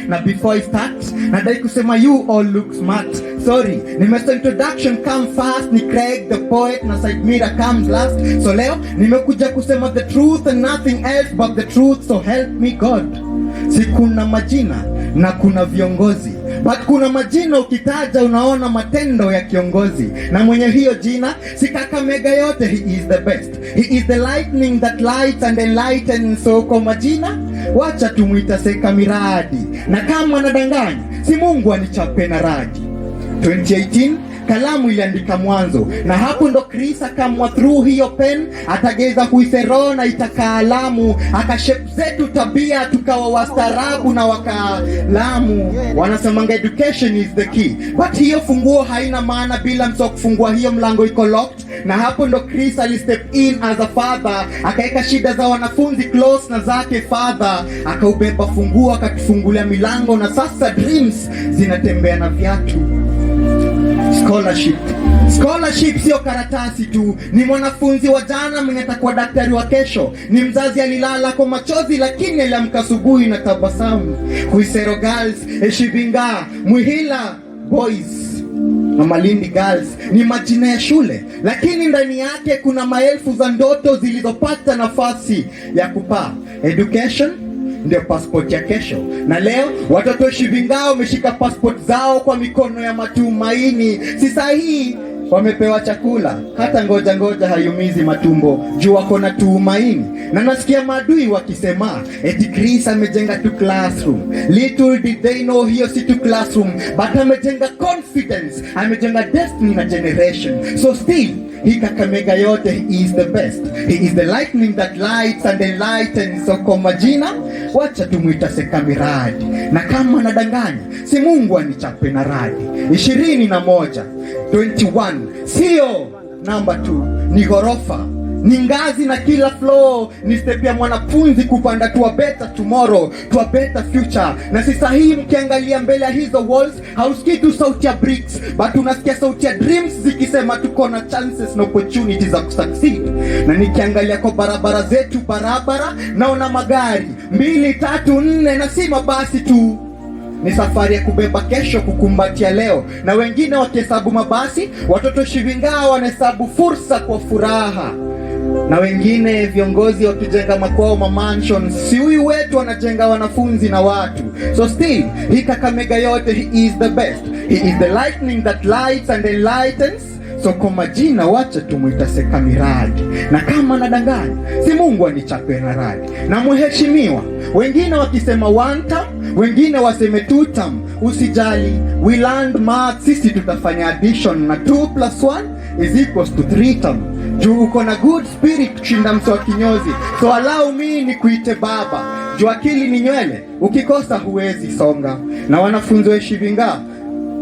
Na before I start, nadai kusema you all look smart. Sorry, nimesa introduction come fast, ni Craig the poet na side mirror comes last. So leo nimekuja kusema the truth and nothing else but the truth, so help me God. Si kuna majina na kuna viongozi, but kuna majina ukitaja unaona matendo ya kiongozi, na mwenye hiyo jina si Kakamega yote, he is the best, he is the lightning that lights and enlightens. So kwa majina wacha tumwita Seka Miradi, na kama nadanganya si Mungu anichape na radi. 2018 kalamu iliandika mwanzo, na hapo ndo Chris akamwa through hiyo pen, atageza Khwisero na itakaa Lamu, akashape zetu tabia tukawa wastaarabu na wakalamu. Wanasemanga education is the key, but hiyo funguo haina maana bila mtu wa kufungua hiyo mlango iko locked. Na hapo ndo Chris alistep in as a father, akaweka shida za wanafunzi close na zake father, akaubeba funguo akatufungulia milango, na sasa dreams zinatembea na viatu. Scholarship. Scholarship sio karatasi tu, ni mwanafunzi wa jana mwenye atakuwa daktari wa kesho, ni mzazi alilala kwa machozi lakini aliamka asubuhi na tabasamu. Khwisero Girls, Eshivinga, Mwihila Boys na Malindi Girls ni majina ya shule, lakini ndani yake kuna maelfu za ndoto zilizopata nafasi ya kupaa. Education ndio passport ya kesho, na leo watoto Shivingao wameshika passport zao kwa mikono ya matumaini. Si sahihi wamepewa chakula, hata ngoja ngoja hayumizi matumbo juu wako na tumaini. Na nasikia maadui wakisema eti Chris amejenga tu classroom. Little did they know hiyo si tu classroom, but amejenga confidence, amejenga destiny na generation. So still hii Kakamega yote, he is the best. He is the lightning that lights and enlightens. So kwa majina wacha tumwita Seka Miradi, na kama nadanganya si Mungu anichape na radi. 21, 21 sio namba tu, ni ghorofa, ni ngazi na kila floor ni step ya mwanafunzi kupanda to a better tomorrow, to a better future. Na si sahihi, mkiangalia mbele ya hizo walls hausikii tu sauti ya bricks, but unasikia sauti ya dreams zikisema tuko na chances na opportunities za kusucceed. Na nikiangalia kwa barabara zetu, barabara naona magari mbili, tatu, nne, na si mabasi tu, ni safari ya kubeba kesho kukumbatia leo, na wengine wakihesabu mabasi, watoto Shivingaa wanahesabu fursa kwa furaha, na wengine viongozi wakijenga makwao ma mansions, si huyu wetu anajenga wanafunzi na watu. So still hii Kakamega yote, he is the best, he is the lightning that lights and enlightens. So kwa majina wacha tumwita Seka Miradi, na kama nadanganya si Mungu anichape na radi. Na mheshimiwa, wengine wakisema one term, wengine waseme two term, usijali, we learned math, sisi tutafanya addition na 2 plus 1 is equals to 3 term. Juu uko na good spirit kushinda mso wa kinyozi, so allow me nikuite baba, juu akili ni nywele, ukikosa huwezi songa. Na wanafunzi wa Shivinga,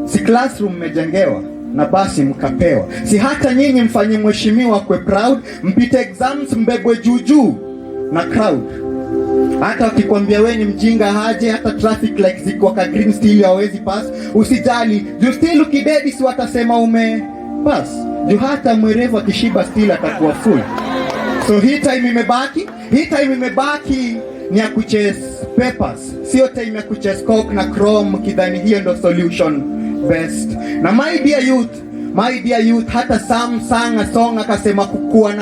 si classroom mmejengewa na basi mkapewa, si hata nyinyi mfanye mheshimiwa kwe proud, mpite exams mbebwe juu juu na crowd. Hata wakikwambia we ni mjinga haje, hata traffic lights ziko ka green still hawezi pass, usijali juu still ukidedi si watasema ume pass, juu hata mwerevu akishiba still atakuwa full. So hii time imebaki, hii time imebaki ni ya kuchase papers, sio time ya kuchase coke na chrome, kidhani hiyo ndo solution best. Na my dear youth, my dear youth, hata Sam sang a song akasema kukuwa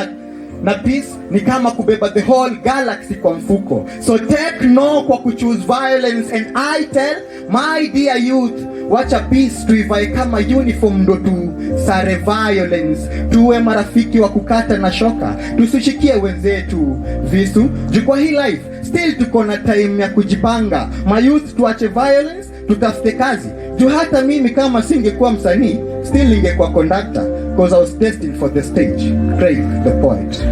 na peace ni kama kubeba the whole galaxy kwa mfuko. So take no kwa kuchoose violence, and I tell my dear youth, wacha peace tuivae kama uniform ndo tu sare violence, tuwe marafiki wa kukata na shoka, tusishikie wenzetu visu juu kwa hii life still tuko na time ya kujipanga. Mayouth, tuache violence, tutafute kazi juu hata mimi kama singekuwa msanii still ningekuwa conductor, 'cause I was destined for the stage. Craig the poet.